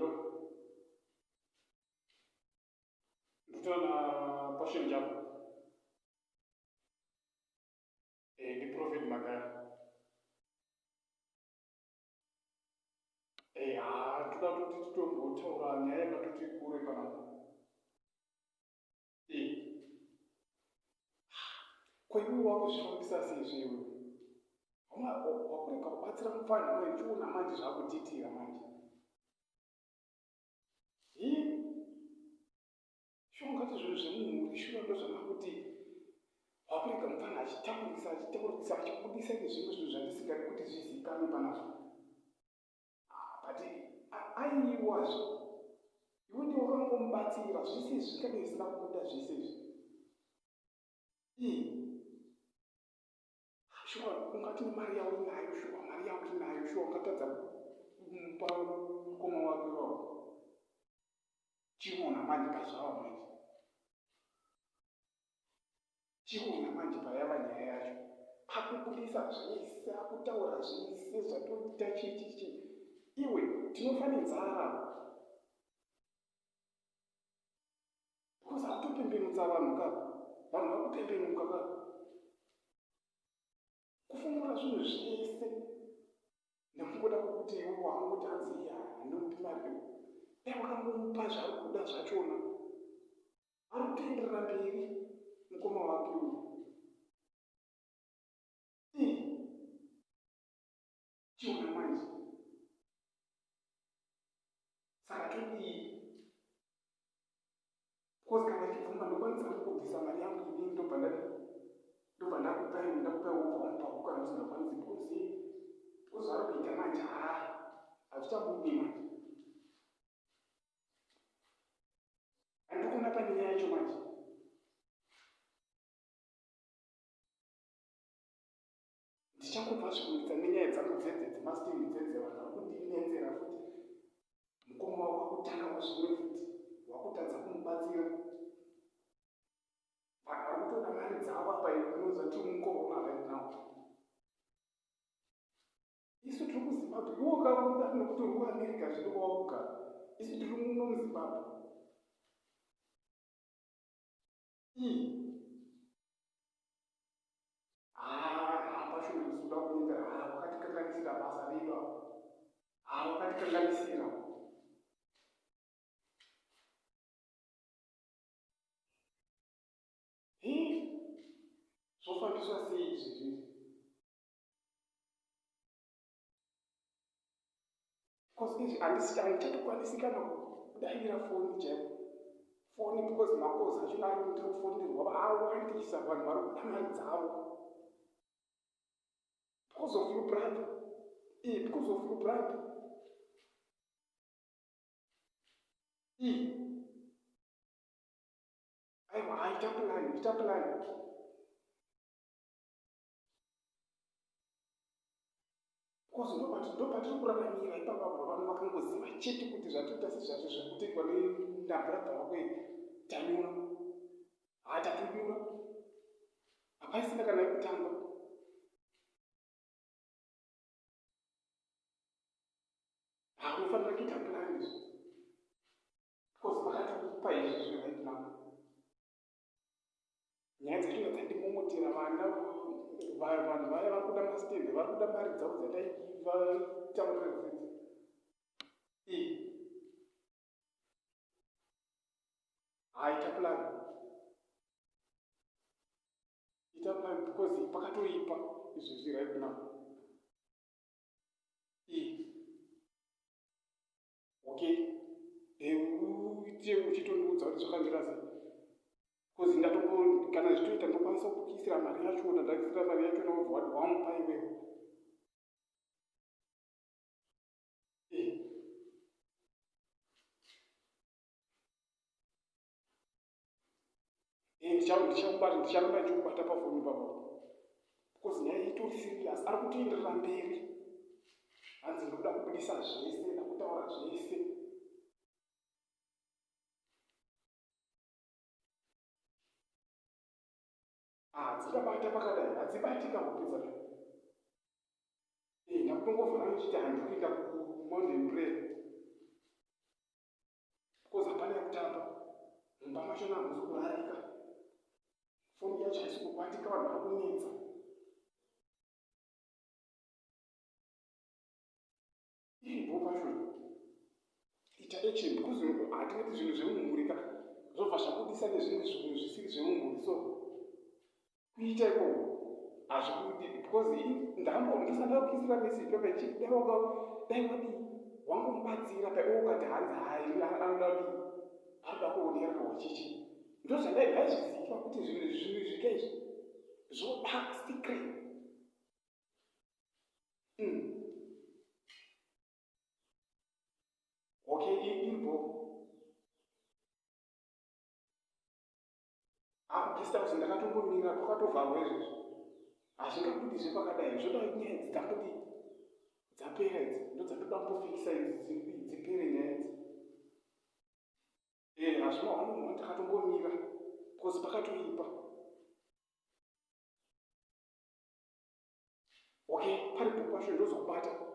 Hello. Ndikutaura na Passion Java. Eh, ndi Prophet Magaya. Eh, ha, toda kuti titombotaura nyaya yakatoti kure panapa. Eh. Ko iwe wakuzvifambisa sei zvewe? Wakurega kubatsira mupfanha uye chiona manje zvakutiitira manje. Hii? Shuwa ungati zvinhu zvemumhuri shuwa ndozvamakuti wakurega mupfanha achitaurisa achitaurisa achibudisa nezvimwe zvinhu zvandisingadi kuti zvizikanwe panazvo. Ah, but aiwazve iwe ndiwe wakangomubatsira zvese izvi zvingange zvisina kubuda zvese izvi ii shuwa ungati mari yauinayo shuwa mari yaurinayo shuwa ungatadza kumupa mukoma wake iwawo chiona manje pazvava manje Chiona manje payava nyaya yacho. Akubudisa zvese, akutaura zvese zvatoita chii chii chii. Iwe tinofa nenzara. Because akutopembenutsa vanhu ka. Vanhu vakupembenuka ka. Kufumura zvinhu zvese nekungoda kwekuti iwe wangoti hanzi iya handimupi mari. Dai wakangomupa zvaari kuda zvachona. Ari kutoenderera mberi mukoma wake uyu. Ii. Chiona manje. Saka todii? Because kana achibvuma ndokwanisa kubvisa mari yangu inini ndobva ndadi ndobva ndakupa iwe ndakupa iwe wobva wamupa kana usingakwanisi because because zvaari kuita manje haa hazvichabudi manje. Andikuona pane nyaya yacho manje. Ndichangobva zvekunetsa nenyaya dzangu dzedze dzemastiri dzedze vanhu vari kundinetsera futi. Mukoma wako akutanga wazvimwe futi wakutadza kumubatsira. Vanhu vari kutoda mari dzavo apa unoziva tiri mukorona right now. Isu tiri kuZimbabwe, iwe ukabuda nekuti uri kuAmerica zvino kwawakugara. Isu tiri muno muZimbabwe. Ii. Haa, pashure ndisuda kunyepera. Haa, wakatikanganisira basa redu apa. Haa, wakatikanganisira. Hii. Zvofambiswa sei izvi zvinhu? Because izvi handisi handichatokwanisi kana kudaira foni chaivo foni because makozi acho ari ndiri kufonerwa awandisa vanhu vari kuda mari dzavo because of you brother e because of you brother e aiwa haita plan ita plan. Because ndopatiri kuraramira ipapa apa vanhu vakangoziva chete kuti zvatoita sezvazvo zvekutoitwa nabrother wako tanyura haa tatonyura hapaisina kana yekutamba haa unofanira kuita plan izvi because vakatokupa izvi right now. Nyaya dzacho dzandimomotera vana vanhu vaya vari kuda mastand vari kuda mari dzavo dzataivataurira dzidzi ii haita plan ita plan because pakatoipa izvezvi right now ii Okay uite uchitondiudza kuti zvakamira sei bcause ndatombo kana zvichitoita ndokwanisa kukuisira mari yachona ndakuisira mari yachona wobva wati wamupa iwewe eh. Eh, ndichakubata ndicharamba ndichikubata pafoni papa because nyaya itori serious ari kutoenderera mberi hanzi ndikuda kubudisa zvese ndakutaura zvese ah, dzingabata pakadai hadzibatika hope dzacho eh, ndakutongovhara ndichiti handikuenda kumountain prayer. pachona hamusi kurarika. Foni yacho haisi kubatika vanhu vari kunetsa. Iripo pacho ita action because hatingati zvinhu zvemumhuri ka zvobva zvabudisa nezvimwe zvinhu zvisiri zvemumhuri so kuita ikoko hazvikudi because ndambo ndosanda ndakuisira message pepa ichiti dai waka dai wadii wangomubatsira paiwe ukati hanzi hai anoda kudii anoda kuonererwa chichi ndozvandai ndaizviziva kuti zvinhu zvinhu izvi ka izvi zvoda secret. Okay, iripo. Akuguest house ndakatombomira kwakatovharwa izvozvo. Hazvingabudi zvepakadai zvoda nyaya idzi dzambodii dzapera idzi ndodzatoda kumbofikisa idzi dzipere nyaya idzi. Eh, hazvina wanhu takatombomira because pakatoipa. Okay, paripo pacho ndozokubata.